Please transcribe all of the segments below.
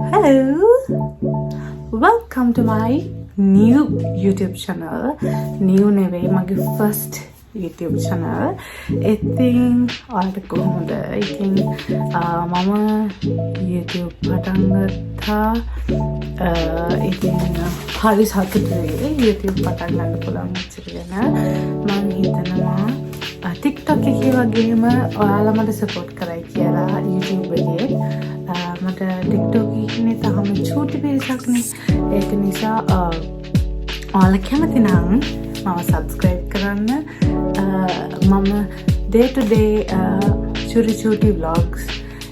Hello, welcome to my new YouTube channel. New නෙවෙයි, මගේ first YouTube channel. ඉතින් ඔයාලට කොහොමද? ඉතින් මම YouTube පටන් ගත්තා. ඉතින් හරි සතුටුයි YouTube පටන් ගන්න පුළුවන් වෙච්ච එක ගැන. මං හිතනවා TikTok එකේ වගේම ඔයාලා මට සපෝට් කරයි කියලා YouTube එකේ. මට TikTok එකේ තාම චූටි පිරිසක්නේ. ඒක නිසා ඔයාලා කැමති නම් මම සබ්ස්ක්‍රයිබ් කරන්න. මම day to day චුටි චුටි vlogs,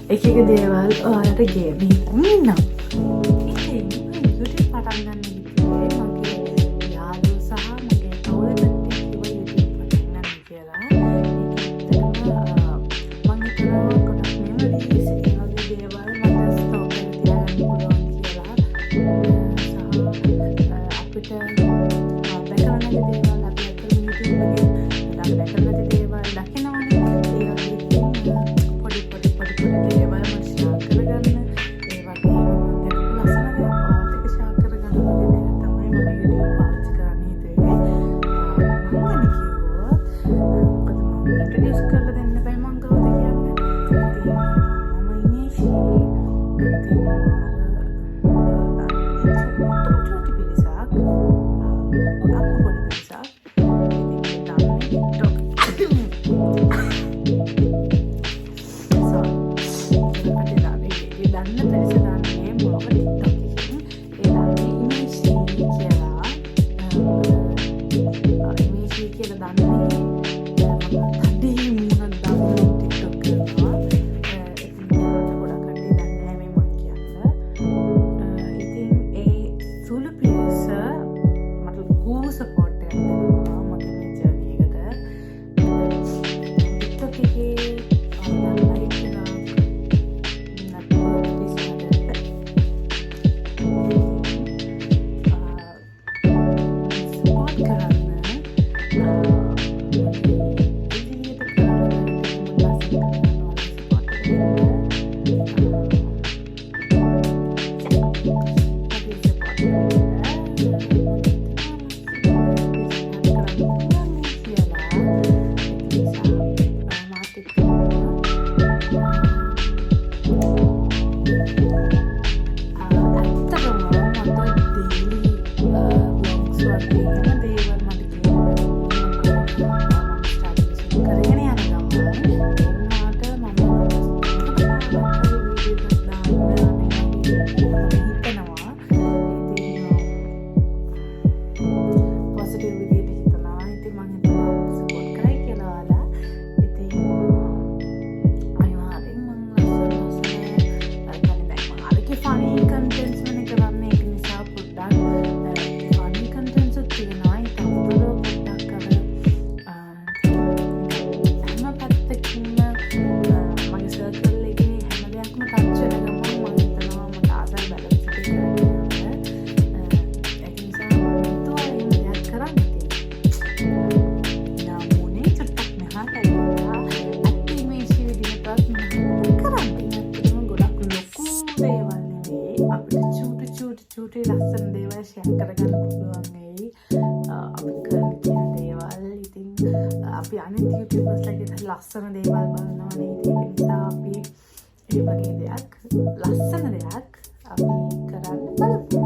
එක එක දේවල් ඔයාලට ගේන්න හිතන් ඉන්නවා. ඉතින් මම YouTube පටන් ගන්න හිතුවේ මගේ යාළුවෝ සහ මගේ පවුලේ කට්ටිය කිව්වා YouTube පටන් ගන්න කියලා. ඒක ඇත්තටම මං හිතනවා ගොඩක් මෙමරීස්, ඒ වගේ දේවල් මට ස්ටෝර් කරලා තියාගන්න පුළුවන් කියලා. සහ අපිට දැකලා නැති දේවල්, අපි ඇත්තටම YouTube එකෙන් අපි දැකලා නැති දේවල් දකිනවනේ. ඒ වගේ ඉතින් පොඩි පොඩි පොඩි පොඩි දේවල් මට ෂෙයා කරගන්න. ඒ වගේම මම දැකපු ලස්සන දේවල් ඔයාලත් එක්ක ෂෙයා කරගන්න වගේ දේවල් තමයි මම YouTube පාවිච්චි කරන්න හිතුවේ. මං ගැන කිව්වොත්, මොකද මම ඉන්ට්‍රොඩියුස් කරලා දෙන්න බෑ මං කවුද කියන්න. ඉතින් මම ඉමේෂි. ඉතින් මාව දන්නේ චූටි චූටි පිරිසක්. ගොඩක්ම පොඩි පිරිසක්. ඉතින් දන්නේ TikTok. Sorry. කටේ දන්නේ, ඒ දන්න පිරිස දන්නේ මාව TikTok එකෙන්. ඒ දන්නේ ඉමේෂි කියලා. මොකද ඉමේෂි කියලා දන්නේ මම තඩි මූණක් දාගෙන TikTok කරනවා. ඉතින් ගොඩක් කට්ටිය දන්නේ නැහැ මේ මං කියන්න. ඉතින් ඒ සුළු පිරිස මට ලොකු සපෝට් එකක් දෙනවා මගේ මේ ජර්නි එකට. TikTok එකේ ඔයාලා ලයික් එකක් නැතුව කිසිම දෙයක් බැහැ. ඉතින් සපෝට් කරන්න. මගේ ඉදිරියට කරන වැඩ ටික මම ලස්සන කරගන්න ඔයාලා සපෝට් එක දෙන්න. මගේ සපෝට් එක දෙන්න. මම හිතනවා ලස්සන දේවල් කරන්න පුළුවන් වෙයි කියලා. ඒක නිසා මාත් එක්ක ඉන්න. ඇත්තටම මට ඩේලි ව්ලොග්ස් වගේ එහෙම දේවල් මට කියන්න බැහැ. මම ස්ටඩීස් කරගෙන යන ගමන් ඒ වුණාට මම දවස් 3කට පාරක් හරි වීඩියෝ එකක් දාන්න අනේ වගේ මම හිතනවා. ඉතින් පොසිටිව් විදියට හිතනවා. ඉතින් මං හිතනවා මට සපෝට් කරයි කියලා ඔයාලා. ඉතින් අනිවාර්යෙන් මං ලස්සන ලස්සන, ඒ කියන්නේ දැන් මං අරකේ ෆනි කන්ටෙන්ට්ස් වනේ කරන්නේ. ඒක නිසා පොඩ්ඩක් ෆනි කන්ටෙන්ට්ස් උත් තියෙනවා. ඊට අමතරව පොඩ්ඩක් අර හැම පැත්තකින්ම මගේ සර්කල් එකේ හැම දෙයක්ම ටච් වෙන ගමන් මං හිතනවා මට ආසයි බැලන්ස් එකේ කරගෙන යන්න. ඒක නිසා මම හිතුවා එහෙම දෙයක් කරන්න. ඉතින් නාමුනේ චුට්ටක් මෙහාට ඇවිල්ලා ඇත්ත ඉමේජ් විදිහටත් මෙහාට කරන්න. ඉතින් ඇත්තටම ගොඩක් ලොකු දේවල් නෙවෙයි, අපිට චූටි චූටි චූටි ලස්සන දේවල් ෂෙයා කරගන්න පුළුවන් වෙයි. අපි කරන කියන දේවල්. ඉතින් අපි අනිත් YouTubers ලගේ ලස්සන දේවල් බලනවනේ. ඉතින් ඒක නිසා අපි ඒ වගේ දෙයක්, ලස්සන දෙයක් අපි කරන්න බලමු.